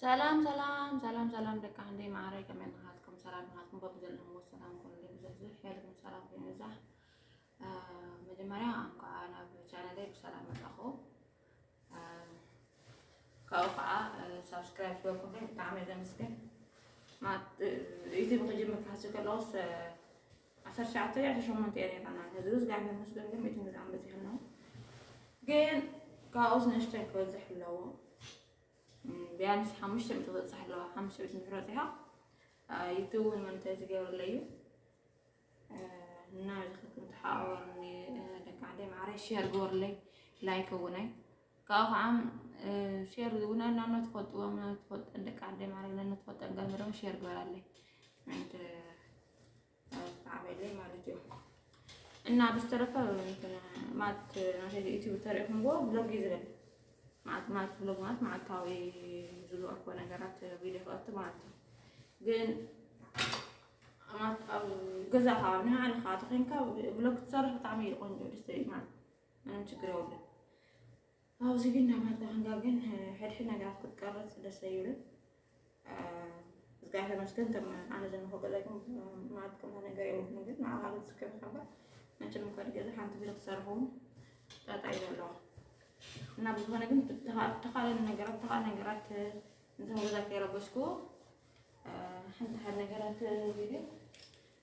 ሰላም ሰላም ሰላም ሰላም ደቂ ዓደይ ማዕረይ፣ ከመይ ናሃትኩም? ሰላም ናሃትኩም በብዘለኹምዎ ሰላም ኩሉ ብዝሕዝሕ ያልኩም ሰላም ከይንዛሕ። መጀመርያ እንኳዕ ናብ ቻነለይ ብሰላም መጣኹ። ካብኡ ከዓ ሳብስክራይብ ገርኩም ብጣዕሚ ዘመስግን። ዩቲብ ክጅምር ክሓስብ ከለውስ ዓሰርተ ትሽዓተ ወይ ዓሰርተ ሸሞንተ እየ ነይራና። ሕዚ እግዚኣብሔር ይመስገን ግን ሚእትን ግዛም በፂሕና። ግን ካብኡስ ንእሽተይ ክበዝሕ ኣለዎ። ቢያንስ ሓሙሽተ ሚእቲ ክበፅሕ ኣለዋ። ሓሙሽተ ሚእቲ እንድሕር በፂሓ ዩቱብ እውን ሞኒታይዝ ይገብረለይ እዩ። እና ዝኸትኩም ተሓባበሩኒ። ደቂ ዓደይ ማዕረይ ሼር ግበሩለይ፣ ላይክ እውነይ። ካብኡ ከዓ ሼር እውን ናብ ትፈልጥዎም ናብ ትፈልጠን ደቂ ዓደይ ማዕረይ ናብ ትፈልጠን ገርምረም ሼር ግበራለይ። ተዓበይለይ ማለት እዩ። እና ብዝተረፈ ማለት ናተይ ዩቲዩብ ተሪእኹምዎ ብሎግ እዩ ዝብል። ማለት ማለት ብሎግ ማለት መዓልታዊ ዝልእኮ ነገራት ቪዲዮ ክኣቱ ማለት እዩ። ግን ማለት ኣብ ገዛኻ ንባዕልኻ ተኾይንካ ብሎግ ክትሰርሕ ብጣዕሚ እዩ ቆንጆ፣ ደስ ይብል ማለት ምንም ችግር የብሉን። ኣብዚ ግን ናብ መርካ ክንጋ ግን ሕድሕድ ነገራት ክትቀርጽ ደስ ኣይብልን። እግዚኣብሔር ይመስገን እቶም ኣነ ዘለኹ ገዛ ግን ማለት ከምታ ነገር የብሉን። ግን ንዓኻ ግን ዝስከፍ ከባ መቸም እንኳ ገዛ ሓንቲ ቢሮ ክሰርሑ ጣጣ እዩ ዘለዎ። እና ብዝኾነ ግን ተኻለ ነገራት ተኻለ ነገራት እንተ ገዛ ከይረበሽኩ ሓንቲ ሓደ ነገራት ቪዲዮ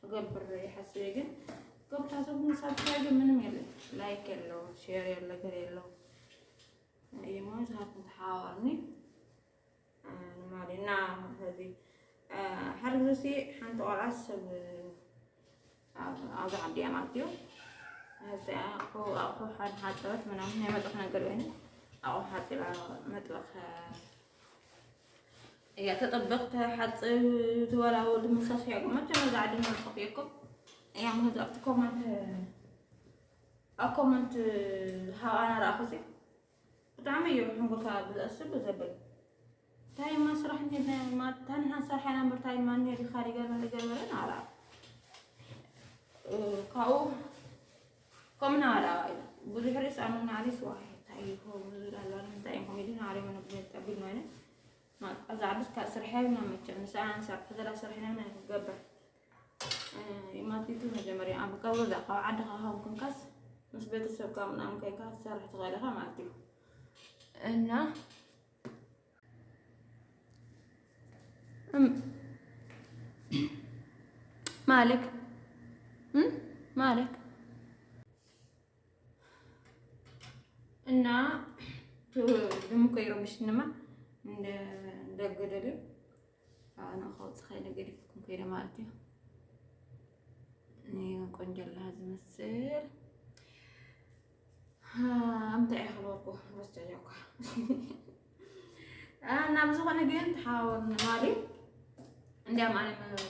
ክገብር ይሓስብ እየ። ግን ገብታቶም ሳብስክራይብ ምንም የለን፣ ላይክ የለው፣ ሼር የለ፣ ገር የለው። እሞ ንስኻትኩም ተሓባበሩኒ። ንማሊ እና ሕዚ ሓደ ግዜ ሲ ሓንቲ ቆልዓ ሰብ ኣብዚ ዓዲ እያ ማለት እዩ። ሕዚ ኣቑሑ ኣቑሑ ሓድ ሓፀበት ምናምን ናይ መጥበኽ ነገር ኮይኑ ኣቑሑ ሓፂባ መጥበኽ እያ ተጠብቕ፣ ተሓፅብ፣ ትወላወል፣ ትመሳስያ። መቸም እዛ ዓዲ መጥበኽ እየኩም እያ። ምክንያቱ ኣብቲ ኮመንት ኣብ ኮመንት ዝሃባና ረኣኹ ሲ ብጣዕሚ እዩ ሕንጎልካ ብዘእስብ ዘብል። ታይማ ስራሕ እንሄድና፣ ታንሃ ስራሕ ኢና እምበር ታይማ እንሄድ ኢኻ ዲገርመ ዲገርመ ናራ ካብኡ ከምና ኣላ ብዙሕ ርእስ ኣመና ኣሊስ ዋይ እንታይ እዩ ከምኡ ዝብል ኣሎ ንምንታይ እዮም ኮሜዲ ናሪ ሆነ ብዘይ ጠቢል ማለት ማለት ኣብዚ ዓዲ ስራሕ ያብና መቸም ንስኣ ንሳ ክዘላ ስራሕ ኢና ክገብር ይማቲቱ መጀመርያ ኣብ ካብ ገዛ ካብ ዓድኻ ካብ ኮንካስ ምስ ቤተሰብካ ምናምን ከይካ ክትሰርሕ ትኽእል ኢኻ ማለት እዩ። እና እም፣ ማለክ እም፣ ማለክ እና ድሙ ከይረብሽንማ እንደገደልን ኣነ ከውፅእ ከይደ ገዲፍኩም ከይደ ማለት እዩ። እኔ ቆንጆ ኣለሃ ዝመስል ኣምታይ እየ ክበልኩ ረስዐ እኳ እና ብዝኾነ ግን ተሓባበሩኒ ማለት እንዲያም ኣነ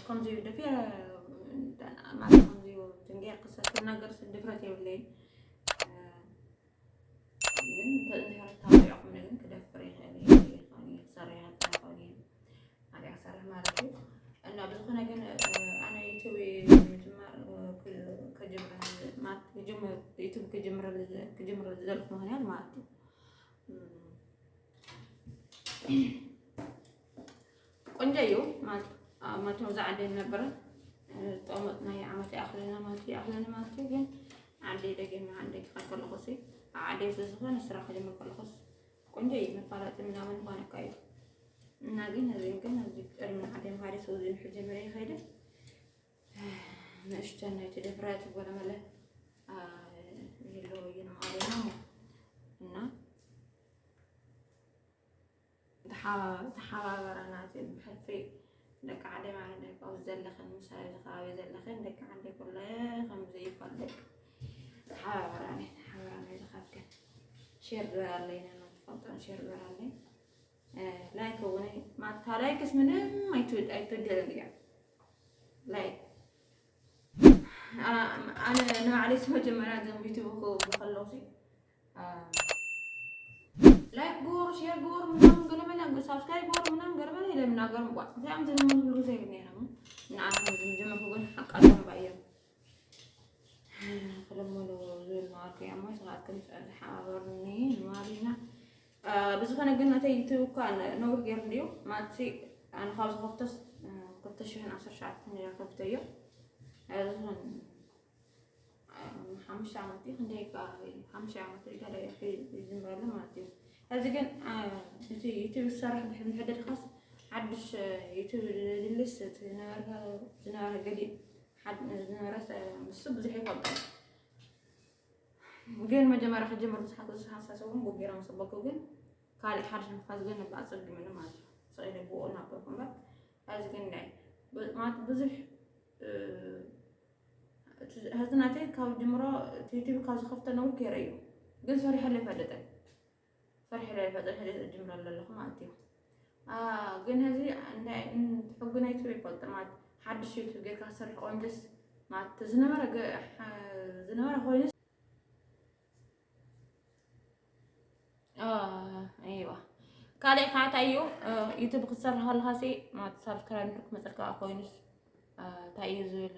ከምዚ ደፊረ ማለት ከምዚ ትንጌር ክሰ ክናገር ድፍረት የብለይን። ግን እንተ እንድሕር ተባዒኹም ግን ክደፍር ይኽእል እዩ፣ ይኸውን እዩ፣ ክሰርሕ ይኽእል እዩ። ኣነ ክሰርሕ ማለት እዩ። እና ብዝኾነ ግን ኣነ ዩቱብ ምጅማር ክጅምር ማለት ዩቱብ ክጅምር ክጅምር ዝደልኩ ምኽንያት ማለት እዩ። ቆንጆ እዩ ማለት ማለት ነው። እዛ ዓደይ ነበረ ጠመጥና የዓመት ይኣኽለና ማለት ይኣኽለኒ ማለት እዩ። ግን ዓደይ ደገና ዓደይ ክኸድ ከለኹ ሲ ኣብ ዓደይ ስለ ዝኾነ ስራሕ ክጀምር ከለኹስ ቆንጆ እዩ። መፋለጢ ምናምን ይኾነካ እዩ። እና ግን እዚ ግን ኣብዚ ቅድሚ ዓደይ ምኻደ ሰው እዚ ንሕጂ ጀመረ ይኸይደ ንእሽተን ናይቲ ድፍረት ጎለመለ ይህልዎ እዩ ማለት ነው። እና ተሓባበራና ብሕልፊ ደቂ ዓደይ ማለት ደቂ ኣብዚ ዘለኽን ምስ ኣብዚ ከባቢ ዘለኽን ደቂ ዓደይ ኩለ ከም ዘይፈልጥ ተሓባበራኒ ተሓባበራኒ ዝኻትከን ሼር ግበራለይ ነና ትፈልጦን ሼር ግበራለይ። ላይክ እውን ማታ ላይክስ ምንም ኣይትወደልን እያ። ላይክ ኣነ ንባዕለይስ መጀመርያ ዘም ዩቱብ ከለውሲ ላይክ ግበሩ፣ ሼር ግበሩ፣ ምናምን ገለመለ፣ ሳብስክራይብ ግበሩ፣ ምናምን ገለመለ ኢለ ምናገርም ቋዕ። እንታይ እዮም ዝለምኑ ሁሉ ግዜ ግን ነይሮም። ንዓኹም ዝጀመርኩ ግን ሓቃቶም ባዮም። ክለመሉ ዝብል ነበርኩ እዮም። ንስኻትኩም ተሓባበሩኒ ንማሪና። ብዝኾነ ግን ነተይ ዩቱብ እኳ ነውር ገይሩ እንድዩ ማለት ኣነ ካብ ዝኸፍቶስ ክልተ ሽሕን ዓሰርተ ትሽዓተን እያ ከፍተዮ። ዝኾነ ሓሙሽተ ዓመት እዩ ክንደይ ሓሙሽተ ዓመት ገለ ይዝምረሉ ማለት እዩ። ሕዚ ግን እቲ ዩቱብ ዝሰርሕ ድሕሪ ምሕደድካስ ሓድሽ ዩቱብ ድልስ ዝነበረ ገዲእ ዝነበረ ንሱ ብዙሕ ይፈልጦ። ግን መጀመርያ ክጅምር ዝሓሳሰቡ እውን ብጌራ ምስ በልኩ ግን ካልእ ሓድሽ ንፋስ ግን ንብኣ ጸጊሙኒ ማለት እዩ። ስቕ ኢለ ብኡ እናበልኩ እምበር፣ ሕዚ ግን ናይ ማለት ብዙሕ ሕዚ ናተይ ካብ ጅምሮ ዩቲዩብ ካብ ዝኸፍተ ነውር ገይረ እዩ። ግን ሰሪሐሉ ኣይፈልጥን። ሰሪሐሉ ኣይፈልጥን፣ ሕዚ ጅምረሉ ኣለኹ ማለት እዩ። ግን ሕዚ ሕጊ ናይ ዩቲዩብ ይፈልጥ ማለት ሓድሽ ዩቲዩብ ጌርካ ዝሰርሕ ቆንጆስ ማለት ዝነበረ ዝነበረ ኮይኑስ እዋ ካልእ ከዓ እንታይ እዩ ዩቱብ ክትሰርሕ ከለካ ሲ ማለት ሳብስክራይብ ክመፀልካ ኮይኑስ እንታይ እዩ ዝብል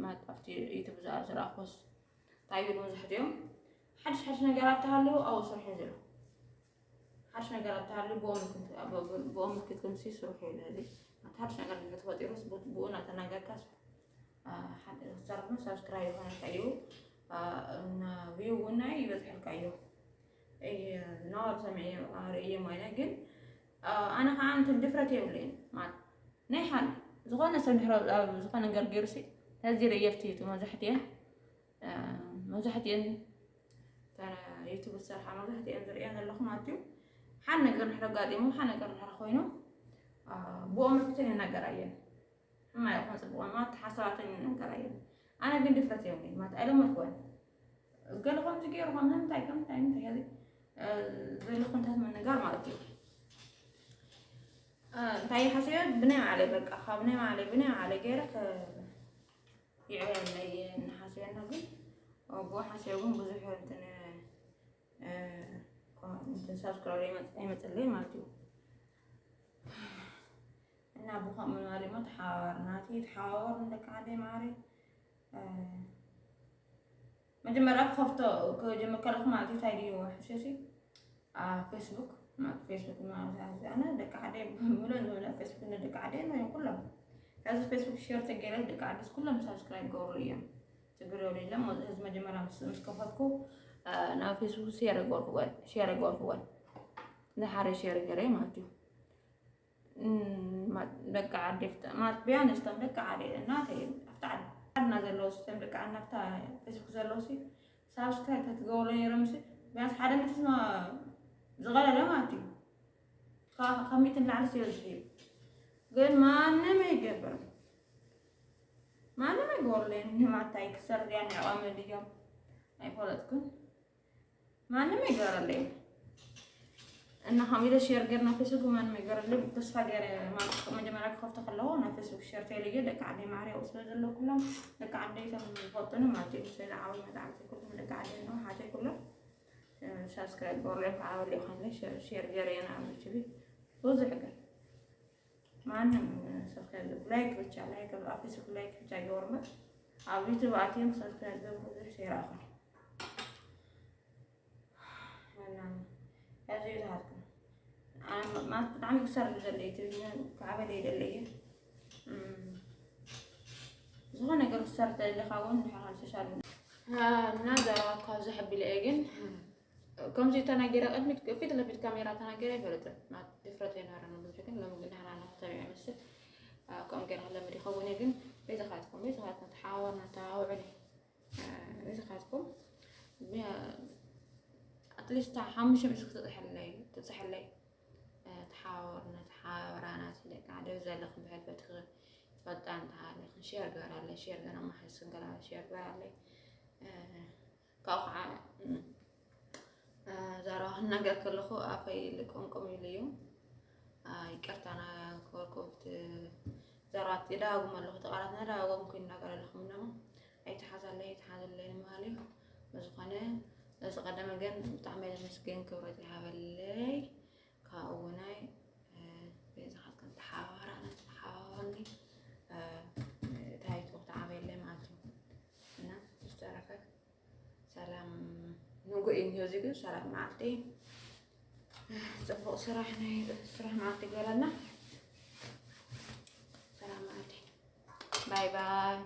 ማለት ኣብቲ ዩቱብ ዝረኣኩስ እንታይ እዩ መብዛሕትኦም ሓድሽ ሓድሽ ነገራት ተሃልዩ ኣብኡ ስርሑ ዝብሉ ሓድሽ ነገር ኣብትሃሉ ብኦም ምክትኩም ሲ ስርሑ ይለሊ ሓድሽ ነገር እንተፈጢሩስ ብኡ እናተናገርካስ ሓደ ዝሰርሑ ሳብስክራይብ ይኾነልካ እዩ እና ቪው እውን ይበዝሐልካ እዩ። ዝነበሩ ሰሚዐ ርእየ ማይነ ግን ኣነ ከዓ እንትን ድፍረት የብለይን ማለት ናይ ሓል ዝኾነ ሰብ ድሕረ ኣብ ዝኾነ ነገር ገይሩ ሲ ተዚ ርእየ ፍትይቱ መብዛሕትኤን መብዛሕትኤን ዩቱብ ዝሰርሓ መብዛሕትኤን ዝርእየን ዘለኹ ማለት እዩ። ሓን ነገር ንሕረ ኣጋጢሙ ሓን ነገር ንሕረ ኮይኑ ብኦም ምልክትን ይናገራ እየን። ሕማ ይኹን ፅቡቕ ማለት ሓሳባተን ይናገራ እየን። ኣነ ግን ድፍረት እዮም ማለት ኣይለመድኩወን። ገለ ከምዚ ገይሩ ከም ንምንታይ ከም እንታይ ምንታይ ያዚ ዘለኹ እንታይ ምንጋር ማለት እዩ። እንታይ ሓስበ ብናይ ማዕለይ በቃ ካብ ናይ ማዕለይ ብናይ ማዕለይ ገይረ ይዕበየለይ እናሓስበና ግን ብኡ ሓስበ ግን ብዙሕ እንትን እንትን ሳብስክራይብ ኣይመፅለይ ማለት እዩ። እና ብከምኡ ናሊሞ ተሓባበርናቲ ተሓባበሩ ንደቂ ዓደይ ማዕረይ መጀመርያ ክኸፍቶ ክጀምር ከለኹ ማለት እዩ እንታይ ድዩ ሕሸሲ ኣብ ፌስቡክ ማለት ፌስቡክ ማለት ኣነ ደቂ ዓደይ ብሙሉእ ንብለ ፌስቡክ ንደቂ ዓደይ ነው ኩሎም ከዚ ፌስቡክ ሼር ተገይረ ደቂ ዓደስ ኩሎም ሳብስክራይብ ገብሩ እዮም። ችግር የብሉ የለም። ህዝቢ መጀመርያ ምስ ምስ ከፈትኩ ናብ ፌስቡክ ሼር ገርኩወን ሼር ገርኩወን ንሓደ ሼር ገረ ማለት እዩ። ደቂ ዓዲ ማለት ቢያንስ እቶም ደቂ ዓዲ እናተይ ኣብታ ዓድና ዘለዉ ሲ እቶም ደቂ ዓድና ኣብታ ፌስቡክ ዘለዉ ሲ ሳብስክራይብ ተትገብሩ ነይሮም ሲ ቢያንስ ሓደ ሚእቲ ስማ ዝቐለለ ማለት እዩ። ካብ ሚእቲ ንላዕሊ ሲ ይበዝሕ እዩ። ግን ማንም ኣይገብርም። ማንም ኣይገብርለይን ንማታይ ክሰርድ እያ ንዕቐሚ ድዮም ኣይፈለጥኩን። ማንም ኣይገረለይ እና ከም ኢለ ሼር ገርና ፌስቡክ ማንም ኣይገረለይ ተስፋ ገረ መጀመርያ ክኸፍቶ ከለዎ ናብ ፌስቡክ ሼር ተይለየ ደቂ ዓደይ ማርያው ስለ ዘለኩሎም ደቂ ዓደይ ከም ዝፈልጡኒ ማለት እዩ ስለ ዓብይ መጣዕቲ ኩልኩም ደቂ ዓደይ ነው ሓተይ ኩሎም ሳብስክራይብ ገርለይ ከዓበለ ይኮንለ ሼር ገረ የና ኣብ ዩቲዩብ ብዙሕ ግን ማንም ሰብስክራይብ ላይክ ብቻ ላይክ ኣብ ፌስቡክ ላይክ ብቻ ይገብሩ እምበር ኣብ ዩቱብ ኣትዮም ሰብስክራይብ ዝገብሩ ብዙሕ ሴራ ኣኹ ያዚ ይዝሃልኩም ማለት ብጣዕሚ ክሰርሕ ዘለ ትግርኛ ክዓበለ ይደለ እዩ። ዝኾነ ነገር ክሰርሕ ተደለካ እውን ድሓር ሶሻል እና ዘረባ ካብዚ ሓቢለ እየ ግን ከምዚ ተናጊረ ቅድሚት ፊት ለፊት ካሜራ ተናጊረ ኣይፈልጥን። ድፍረት ኣይነበረን ብዙሕ ግን ሎሚ ግን ንሕና ንክተቢዕ ይመስል ከምኡ ገይረ ክለምድ ይኸውን እየ ግን በይዛኻትኩም በይዛኻትኩም ተሓባበርና ተባብዑኒ። በይዛኻትኩም ኣትሊስት ሓሙሽተ ሚእቲ ክትፅሕለይ ትፅሕለይ ተሓባበርና ተሓባበራና ደቂ ዓደ ዘለኹም ብሕልፈት ትፈልጣ እንተሃለኽን ሼር ገራለይ ሼር ገና ማሓዝ ስንገላ ሼር ገራለይ ካብኡ ከዓ ዛረባ ክናገር ከለኹ ኣፈይ ልቆምቆም ኢሉ እዩ። ይቅርታ ናገበርኩ እቲ ዛረባ ይደጋግሞ ኣለኹ እቲ ቃላት ናደጋገምኩ ይናገር ኣለኹ ምናምን ኣይተሓዛለይ ኣይተሓዘለይ ንምባል እዩ። ብዝኾነ ዝቀደመ ግን ብጣዕሚ ዘመስግን ክብረት ይሃበለይ። ካብኡ እውናይ በይዛኻትኩም ተሓባበራና ተሓባበሩኒ። እንታይ ትወቅቲ ዓበየለይ ማለት እዩ እና ዝተረፈ ሰላም ንጉ እዩ እዚ ግን ሰላም መዓልቲ ፅቡቕ ስራሕ ናይ ስራሕ መዓልቲ ይግበረልና። ሰላም መዓልቲ። ባይ ባይ።